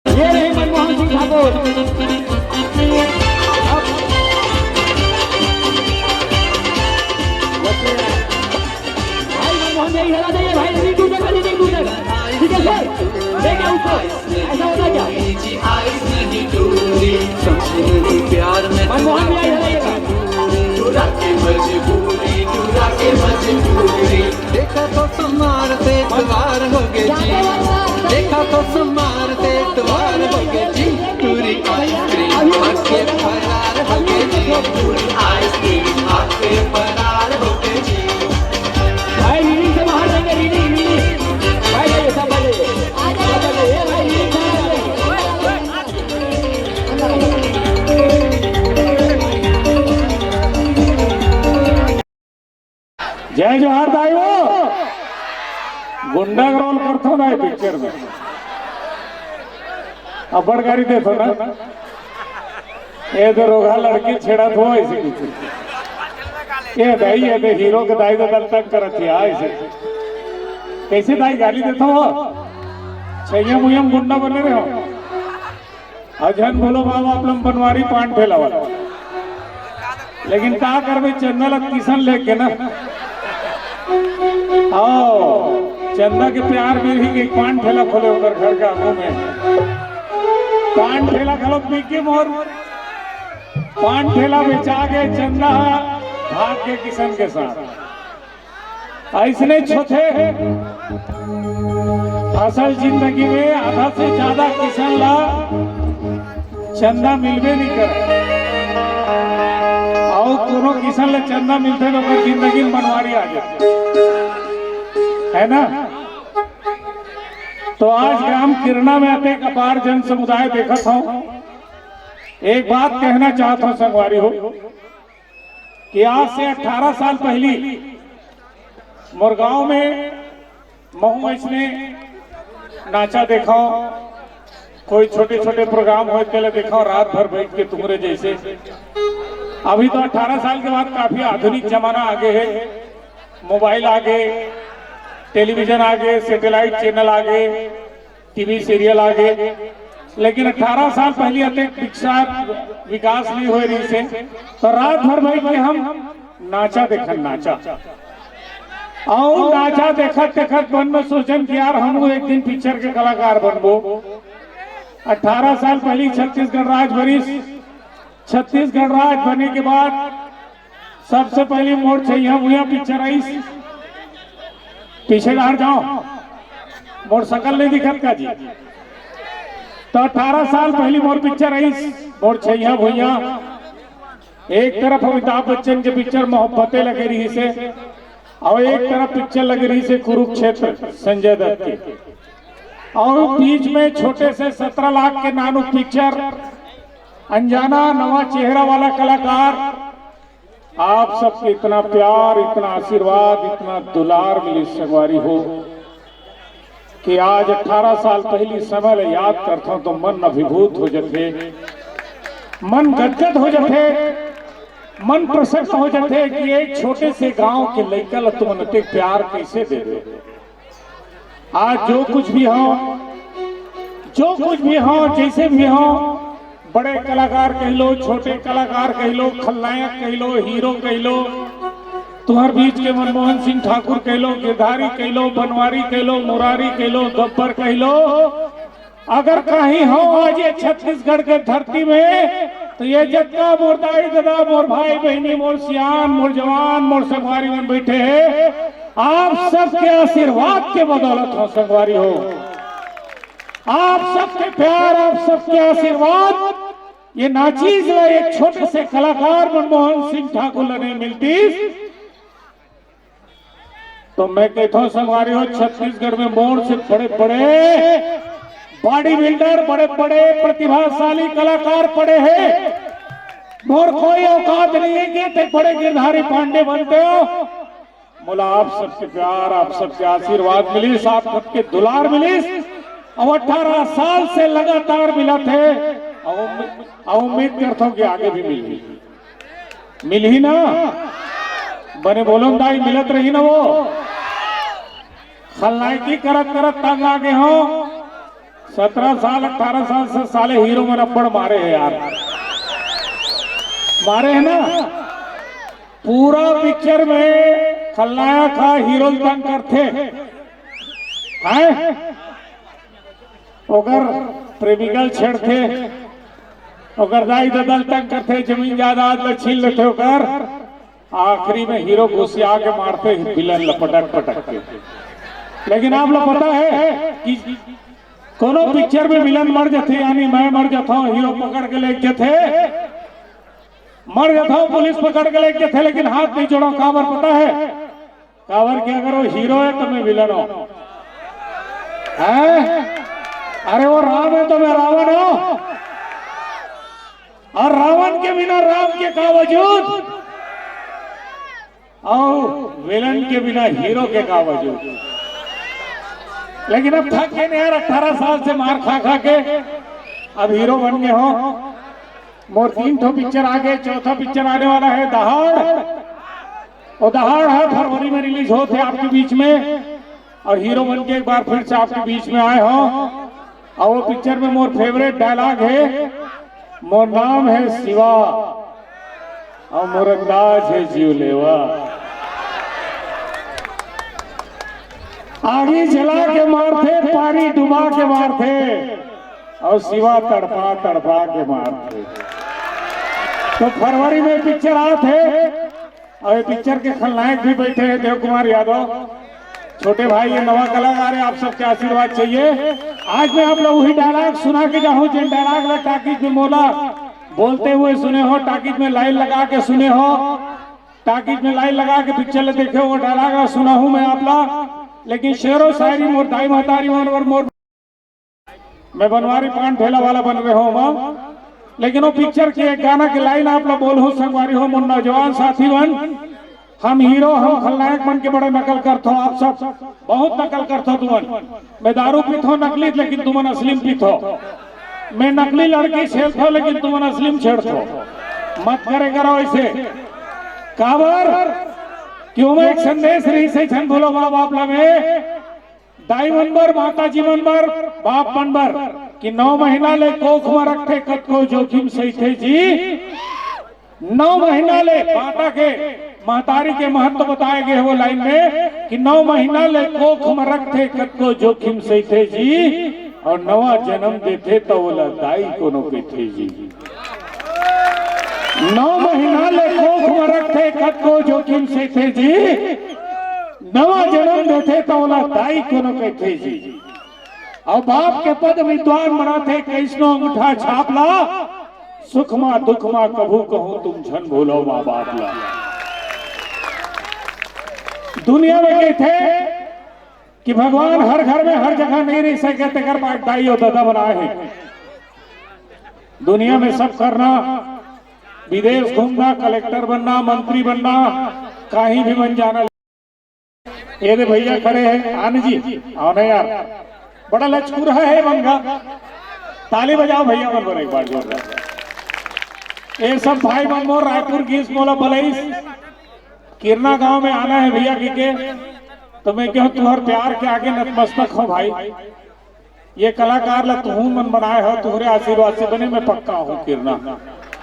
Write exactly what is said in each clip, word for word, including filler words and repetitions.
ये रहे मनमोहन सिंह ठाकुर। भाई मनमोहन भाई, हरा जाइए भाई, नहीं टूटेगा, नहीं टूटेगा। ठीक है सर, ले क्या उसको, ऐसा होता क्या? प्यार में मनमोहन भी आई, हरा जाएगा। देखा तो समार से इतवार हो गए जी, देखा तो समार से इतवार हो गए जी। टूरी आइसक्रीम खा के फरार हो गए जी, टूरी आइसक्रीम खा के फरार हो गए जी। भाई रीडिंग से बाहर जाएंगे, रीडिंग, रीडिंग। भाई जाइए, सब भाई जाइए। सब भाई जाइए, भाई रीडिंग से बाहर जाइए। जय जोहार दाई हो। गुंडा के रोल करथो ना ये पिक्चर में, अब्बड़ गारी देथो ना। ये तो रोगहा लड़की छेड़त हो ऐसे कुछ। ये दाई, ये तो हीरो के दाई तो दल तक करत ही ऐसे। कैसे दाई गाली देथो हो? छैया मुयम गुंडा बने रहे हो। अउ झन भूलो बाबा, आप लोग बनवारी पान ठेला वाला। लेकिन का करबे, चंदा ला किसन लेके ना। आओ, चंदा के प्यार में ही एक पान ठेला खोले ओकर घर के आगू में। पान ठेला घलो बिक के मोर, पान ठेला बेचा के चंदा भाग के किसन के साथ। अइसने होथे असल जिंदगी में, आधा से ज्यादा किसन ला चंदा मिलबे नहीं करे, अउ कोनो किसन ला चंदा मिलथे तो ओकर जिंदगी में बनवारी आ जाथे, है ना? तो आज ग्राम किरना में अतेक अपार जन समुदाय देखत हूँ, एक बात कहना चाहत हूँ संगवारी हो, कि आज से अठारह साल पहली मोर गांव में महू अइसने नाचा देखाओ, कोई छोटे-छोटे प्रोग्राम होय तेला देखाओ, रात भर बैठ के तुम्हरे जैसे। अभी तो अठारह साल के बाद काफी आधुनिक जमाना आगे है, मोबाइल आगे, टेलीविजन आगे, सैटेलाइट चैनल आगे, टीवी सीरियल आगे, लेकिन अठारह साल पहली अतेक शिक्षा विकास नहीं होय रहिसे, तो रात भर बैठ के हम नाचा देखन, नाचा। अउ नाचा देखत देखत मन में सोचन कि यार, हमहू एक दिन पिक्चर के कलाकार बनबो। अठारह साल पहली छत्तीसगढ़ राज बनिस, छत्तीसगढ़ राज बने के बाद सबसे पहली मोर छैया भुइया पिक्चर आइस। पीछे डहर जाओ, मोर सकल नहीं दिखत का जी? तो अठारह साल पहली मोर पिक्चर आइस, मोर छैया भुइया। एक तरफ अमिताभ बच्चन के पिक्चर मोहब्बतें लगे रहिसे, अउ एक तरफ पिक्चर लगे रहिसे कुरुक्षेत्र संजय दत्त के, अउ बीच में छोटे से सत्रह लाख के नानू पिक्चर अनजाना नवा चेहरा वाला कलाकार। आप सबके इतना प्यार, इतना आशीर्वाद, इतना दुलार मिलिस संगवारी हो कि आज अठारह साल पहली समय ले याद करथों तो मन अभिभूत हो जथे, मन गदगद हो जथे, मन प्रसन्न हो जथे कि एक छोटे से गांव के लइका ल तुमन अतेक प्यार कैसे दे दे। आज जो कुछ भी हो, जो कुछ भी हो, जैसे भी हो, बड़े कलाकार कह लो, छोटे कलाकार कह लो, खलनायक कह लो, हीरो कह लो, तुम्हर बीच के मनमोहन सिंह ठाकुर कह लो, गिरधारी कह लो, बनवारी कह लो, मुरारी कह लो, गब्बर कह लो, अगर कहीं हो आज ये छत्तीसगढ़ के धरती में, तो ये जतका मोर दाई ददा, मोर भाई बहिनी, मोर सियान, मोर जवान, मोर संगवारी मन बैठे हैं, आप सबके आशीर्वाद के बदौलत हो संगवारी हो। आप सबके प्यार, आप सबके आशीर्वाद, ये नाचीज ला एक छोटे से कलाकार मनमोहन सिंह ठाकुर ला नहीं मिलती। तो मैं कहता हूं संगवारी हो, छत्तीसगढ़ में मोर से बड़े बड़े बॉडी बिल्डर, बड़े बड़े प्रतिभाशाली कलाकार पड़े हैं। मोर कोई औकात नहीं है कि ते बड़े गिरधारी पांडे बनते हो। मोला आप सबके प्यार, आप सबके आशीर्वाद मिलिस, आप सबके दुलार मिलिस, अउ अठारह साल से लगातार मिलत हे, अउ उम्मीद, अउ उम्मीद करथों कि आगे भी मिलही। मिलही ना? बने बोलो न दाई, मिलत रही ना वो? खलनायकी करत करत तंग आ गे हों। सत्रह साल, अठारह साल से साले हीरो मन अब्बड़ मारे हे यार, मारे हे ना? पूरा पिक्चर में खलनायक हा हीरो ल तंग करथे, हैं? ओकर प्रेमिका ल छेड़थे, ओकर दाई ददा ल तंग करथे, जमीन जायदाद ल छीन लेथे ओकर। आखिरी में हीरो घुसिया के मारथे विलन ल पटक पटक के। लेकिन आप लोग पता हे कि कोनो पिक्चर में विलन मर जाथे, यानी मैं मर जाता हूँ, हीरो पकड़ के ले जाथे, मर जाता हूँ, पुलिस पकड़ के ले जाथे, लेकिन हाथ नहीं जोड़ो। काबर पता हे? काबर कि अगर वो हीरो हे तो मैं विलन हूँ, हैं? अरे वो राम हे तो मैं रावण हूँ, अउ रावण के बिना राम के का वजूद, अउ विलन के बिना हीरो के का वजूद। लेकिन अब थक गे न यार, अठारह साल से मार खा खा के अब हीरो बन गे हों। मोर तीन ठो पिक्चर आ गे, चौथा पिक्चर आने वाला हे दहाड़। वो दहाड़ हे फरवरी में रिलीज होत हे आपके बीच में, अउ हीरो बन के एक बार फिर से आपके बीच में आए हों। अउ वो पिक्चर में मोर फेवरेट डायलॉग हे, मोर नाम हे शिवा, अउ मोर अंदाज हे जीव लेवा। आगी जला के मारथे, पानी डुबा के मारथे, अउ शिवा तड़पा तड़पा के मारथे। तो फरवरी में पिक्चर आत हे, अउ ये पिक्चर के खलनायक भी बैठे हे देव कुमार यादव। छोटे भाई, ये नवा कलाकार हे, आप सबके आशीर्वाद चाहिए। आज मैं आप लोग वही डायलॉग सुना के जाहूं, जेन डायलॉग ला टाकीज में मोला बोलते हुए सुने हो, टाकीज में लाइन लगा के सुने हो, टाकीज में लाइन लगा के पिक्चर ला देखे हो, वो डायलॉग ला सुनाहूं मैं आप ला। लेकिन शेरो शायरी मोर दाई महतारी मन अउ मोर मैं बनवारी पान ठेला वाला बन रहे हो माँ, लेकिन वो पिक्चर के एक गाना के लाइन आप लोग बोलहू संगवारी हो, मोर नौजवान साथी मन, हम हीरो, हम खलनायक मन के बड़ा नकल करथो, आप सब बहुत नकल करथो तुमन। मैं दारू पीथो नकली, लेकिन तुमन असली में पीथो। मैं नकली लड़की छेड़थो, लेकिन तुमन असली में छेड़थो। मत करे करो ऐसे। काबर? क्यों मैं एक संदेश रही से झन भूलो माँ बाप ला में दाई मन बर, माता जी मन बर, बाप मन बर कि नौ महीना ले कोख म रखथे कतको जोखिम सहिथे जी। नौ महीना ले माता के महतारी के महत्व बताए गे हे वो लाइन में कि नौ महीना ले कोख म रखथे कतको जोखिम सहिथे जी, अउ नवा जन्म देथे त ओला दाई कोनो कहिथे जी। नौ महीना ले कोख म रखथे कतको जोखिम सहिथे जी, नवा जन्म देथे त ओला दाई कोनो कहिथे जी। अउ बाप के पद विद्वान बनाथे कइसनो अंगूठा छाप ला, सुख मा दुख मा कभू कहूं तुम झन भूलो माँ बाप ला। दुनिया में कहिथे कि भगवान हर घर में हर जगह नहीं रह सके, तेकर बाद दाई अउ ददा बनाए हे। दुनिया में सब करना, विदेश घूमना, कलेक्टर बनना, मंत्री बनना, कहीं भी बन जाना। ये दे भैया खड़े हैं, आनंद जी, आओ ना यार, बड़ा लचकुरा है मन का। ताली बजाओ भैया मन बर एक बार जोरदार। ये सब भाई मन मोर रायपुर गीस मोला बलईस, किरना गांव में आना है भैया कहिके, तो मैं कहूं तुम्हार प्यार के आगे नतमस्तक हो भाई। ये कलाकार ला तुहू मन बनाए हो, तुहरे आशीर्वाद से बने, मैं पक्का हूँ किरना।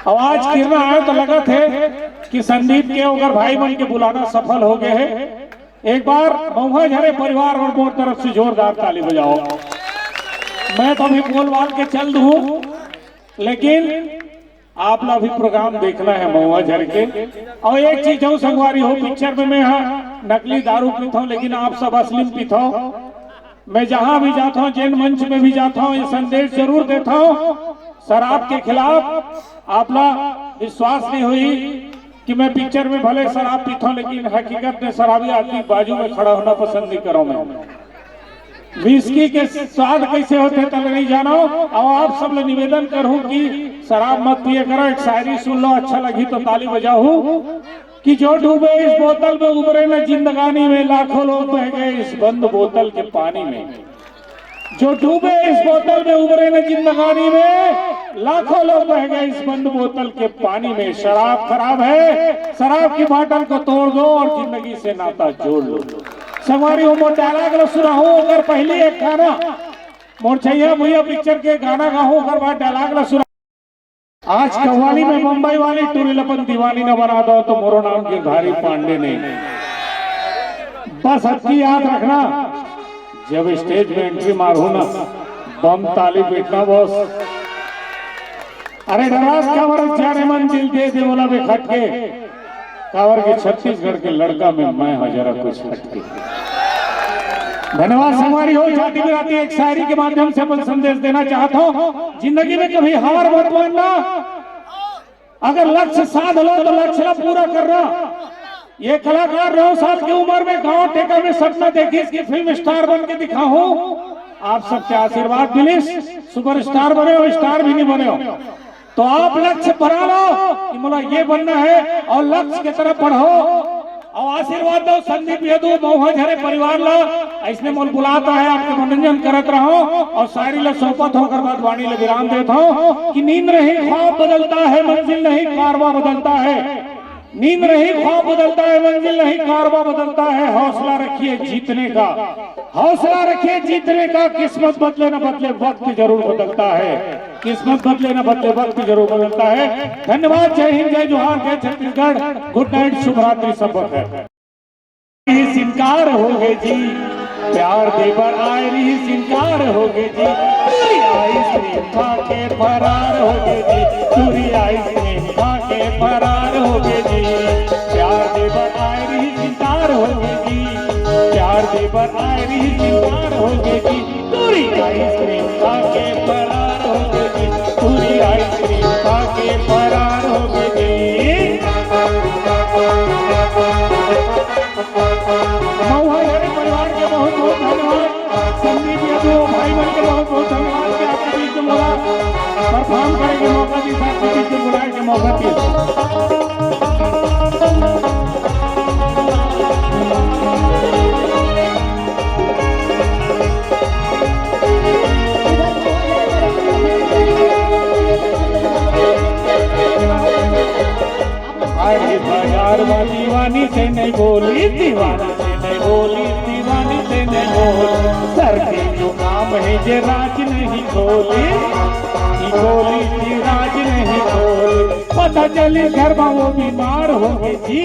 अउ आज किरना आए तो लगथे कि संदीप के ओकर भाई मन के बुलाना सफल हो गए है। एक बार महुआ झरे परिवार अउ मोर तरफ से जोरदार ताली बजाओ। मैं तो अभी बोल बाल के चल दूँ, लेकिन आप ला भी प्रोग्राम देखना है महुआ झर के। अउ एक चीज अउ संगवारी हो, पिक्चर में मैं हाँ नकली दारू पीथो, लेकिन आप सब असली में पीथो। मैं जहां भी जाता हूं, जेन मंच में भी जाता हूं, ये संदेश जरूर देता हूं शराब के खिलाफ। आप ला विश्वास नहीं हुई कि मैं पिक्चर में भले शराब पीता हूं, लेकिन हकीकत में शराबी आदमी बाजू में खड़ा होना पसंद नहीं करो मैं। विस्की के स्वाद कैसे होते तब नहीं जानो। अउ आप सब ले निवेदन करूं कि शराब मत पिए करो। एक शायरी सुन लो, अच्छा लगी तो ताली बजाहू। कि जो डूबे इस बोतल में, उबरे न जिंदगानी में, लाखों लोग बह गए इस बंद बोतल के पानी में। जो डूबे इस बोतल में, उबरे न जिंदगानी में, लाखों लोग बह गए इस बंद बोतल के पानी में। शराब खराब है, शराब की बाटल को तोड़ दो और जिंदगी से नाता जोड़ लो। संगवारी हो, मोर डायलॉग ला सुनाहूं, ओकर पहली एक गाना, मोर छैया भुइया पिक्चर के गाना गाहूं, ओकर बाद डायलॉग ला सुना। आज कव्वाली में बम्बई वाली टूरी ल अपन दीवानी न बना दो, तो मोरो नाम गिरधारी पांडे नहीं। बस अतकी याद रखना, जब स्टेज में एंट्री मारहूं ना, बम ताली पीटना बॉस। अरे डरास काबर जाने मन दिल दे दे बोला बे खटके, काबर के छत्तीसगढ़ के लड़का में मैं हूं जरा कुछ हटके। धन्यवाद संगवारी हो, जाति बिराती एक शायरी के माध्यम से अपन संदेश देना चाहता हूं। जिंदगी में कभी हार मत मानना, अगर लक्ष्य साध लो तो लक्ष्य ला पूरा करना। ये कलाकार नौ साल की उम्र में गांव टेका में सपना देखिस कि फिल्म स्टार बन के दिखाहूं, आप सबके आशीर्वाद मिलिस, सुपरस्टार बने और स्टार भी नहीं बने हो, तो आप लक्ष्य बना लो कि मोला ये बनना है और लक्ष्य की तरफ बढ़ो। और आशीर्वाद दो संदीप यदु मौहा झरे परिवार ला, इसने मोल बुलाता है, आपके मनोरंजन करत रहो और शायरी ला सौंपत हों, ओकर बाद वाणी ला विराम देत हों कि नींद नहीं ख्वाब बदलता है, मंजिल नहीं कारवा बदलता है, नींद नहीं ख्वाब बदलता है, मंजिल नहीं कारवा बदलता है। हौसला रखिए जीतने का, हौसला रखिए जीतने का, किस्मत बदले न बदले वक्त जरूर बदलता है, किस्मत बदले न बदले वक्त जरूर बदलता है। धन्यवाद, जय हिंद, जय जोहार, जय छत्तीसगढ़, गुड नाइट, शुभ रात्रि, सब है। इनकार हो गए जी, प्यार दे बर आए रहिस इनकार हो गए जी, टूरी आइसक्रीम खा के फरार हो गए जी, टूरी आइसक्रीम खा के फरार हो गए जी, प्यार दे बर आए रहिस इनकार हो गए जी, प्यार दे बर आए रहिस इनकार हो गए जी, टूरी आइसक्रीम खा के फरार हो गए जी, टूरी आइसक्रीम खा के फरार हो गए जी। महुआ झरे परिवार के बहुत बहुत धन्यवाद। संदीप यदु भाई बन के बहुत बहुत धन्यवाद कि आपके बीच में मोला परफॉर्म करे के मौका दी, आपके बीच में बुलाए के मौका दी। अरे बाजार में दीवानी से नहीं बोली, दीवानी से नहीं बोली, दीवानी से नहीं बोली। सर के जो काम है जे राज नहीं खोली, ई बोली की राज नहीं खोली। पता चली घर में वो बीमार हो गई जी,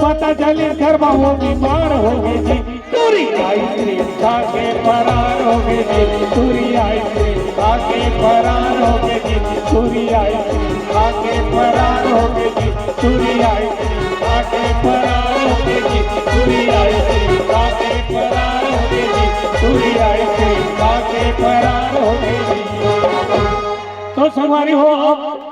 पता चली घर में वो बीमार हो गई जी। टूरी आइसक्रीम खा के फरार हो गए जी, टूरी आइसक्रीम खा के फरार हो गए जी, टूरी आइसक्रीम खा के फरार हो गए जी, टूरी आइसक्रीम खा के फरार हो गए जी, टूरी आइसक्रीम खा के फरार हो गए जी, टूरी आइसक्रीम खा के फरार हो गए जी। तो संगवारी हो, अब